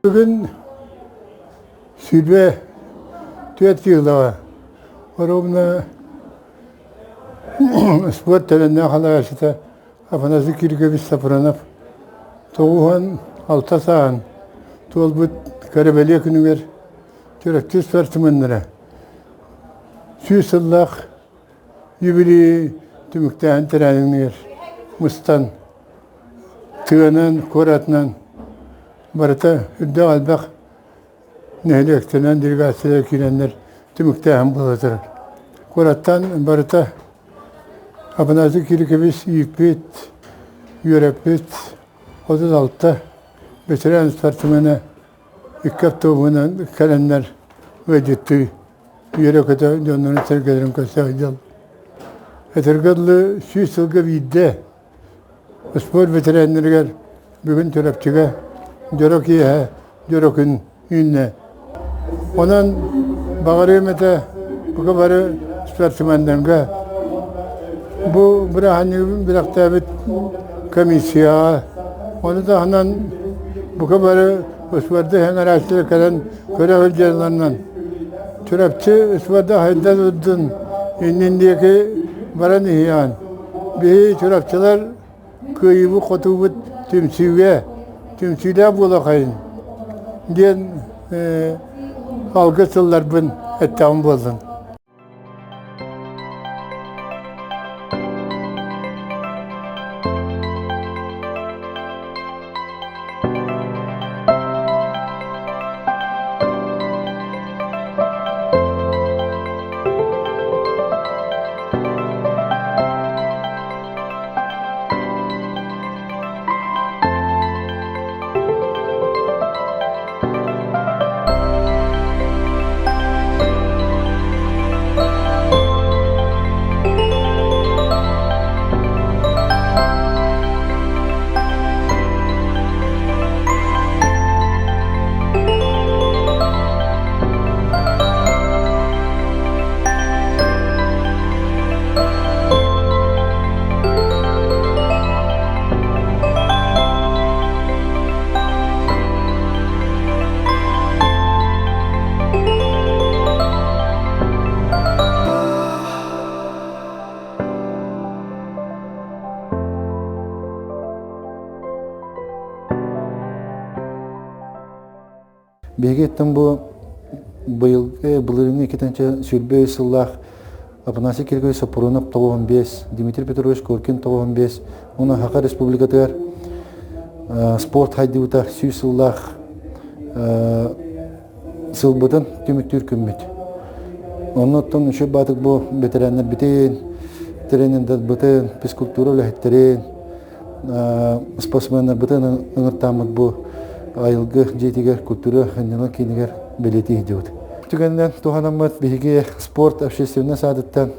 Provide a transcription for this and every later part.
Бүгүн 24 киилоҕа ровно спорт тэриннээх халааччыта Афанасий Кириллович Сафронов 96 сааһын туолбут кэрэ-бэлиэ күнүгэр Чурапчы спортсменнара 100 сыллаах юбилей түмүктээһин тэрээһинигэр мустан тыанан, куоратынан барыта үрдээх элбэх нэһилиэктэринэн делегациялар киирэннэр түмүктээһин буола турар. Куораттан барыта Афанасий Кирикович ииппит, үөрэппит 36 бэтэрээн спортсмена икки автобуһунан кэлэннэр ыалдьыттыы үөрэ-көтө дьоннорун-сэргэлэрин көрсө сылдьаллар. Этэргэ дылы 100 сылга биирдэ Спорт бэтэрээннэригэр бүгүн Чурапчыга дьоро киэһэ, дьоро күн үүннэ. Онон баҕарыам этэ бука бары спортсменнарга бу бырааһынньыгы бэлэхтээбит комиссияҕа, ону таһынан бука бары спорду сэҥээрээччилэр кэлэн көрө сылдьалларынан Чурапчы спорда хайдан урдун иннин диэки баран иһиэҕин. Биһи чурапчылар кыайыыбыт-хотуубут түмсүүгэ, түмсүүлээх буолуохайын диэн алгыс тылларбын эттэҕим буоллун. Биһиги оттон бу быйылгы былырыыҥҥы иккитинчи 25 сыллаах Афанасий Кириллович Сопрунов 95, Дмитрий Петрович Коркин 95 уонна Саха Республикатыгар спорт хайдыбыта 100 сыллаах сылбытын түмүктүүр күммүт. Оннуттан үчүгэй баатык бу бэтэрээннэрбитин, тренердэрбитин, физкультура үлэһиттэрин, спортсменнарбытын ыҥыртааммыт бу айылгы дьиэтигэр, культура сынньалаҥ киинигэр бэлиэтии сылдьыбыт. Түгэнинэн туһанаммыт биһиги спорт общественнай саадыттан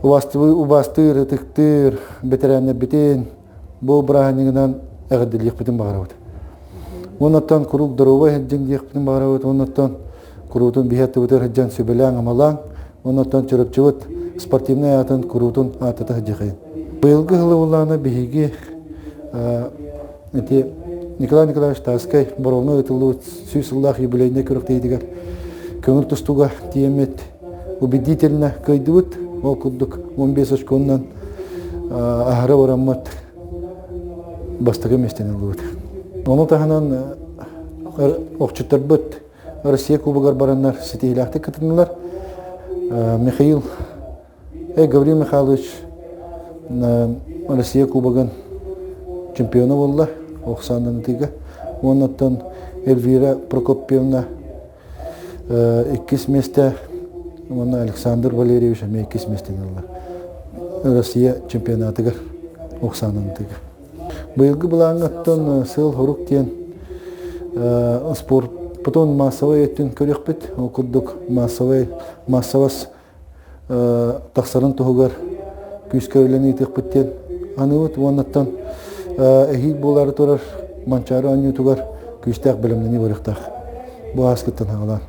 убаастыыр, ытыктыыр бэтэрээннэрбитин бу бырааһынньыгынан эҕэрдэлиэхпитин баҕарабыт. Уоннаттан куруук доруобай сылдьыҥ диэхпитин баҕарабыт. Уоннаттан куруутун биһи аттыбытыгар сылдьан сүбэлээҥ-амалааҥ. Уоннаттан Чурапчыбыт спортивнай аатын куруутун ааттата сылдьыахайын. Быйылгы сылы биһиги ити Николай Николаевич Тарскай Боровҥа ыытыллыбыт 100 сыллаах юбилейнай күрэхтэһиитигэр көҥүл тустууга тиийэммит убедительно кыайдыбыт. Ол курдук 15 очконнан аһара бараммыт бастакы миэстэни ыллыбыт. Ону таһынан охчуттарбыт Россия Кубогар бараннар ситиһиилээхтик кытыннылар. Михаил Гаврил Михайлович Россия Кубогын чемпиона буолла ох сааннанытыыга. Уоннаттан Эльвира Прокопьевна иккис миэстэ уонна Александр Валерьевич эмиэ иккис миэстэни ылла Россия чемпионатыгар ох сааннанытыыга. Быйылгы былааҥҥаттан сыал-сорук диэн спорпутун массовай өттүн көрүөхпүт. Ол курдук массовай массовас тахсарын туһугар күүскэ үлэни ыытыахпыт диэн аныыбыт. Уоннаттан эһиил буолаары турар Манчаары оонньуутугар күүстээх бэлэмнэнии барыахтаах. Бу ааскыттан хаҕалаан.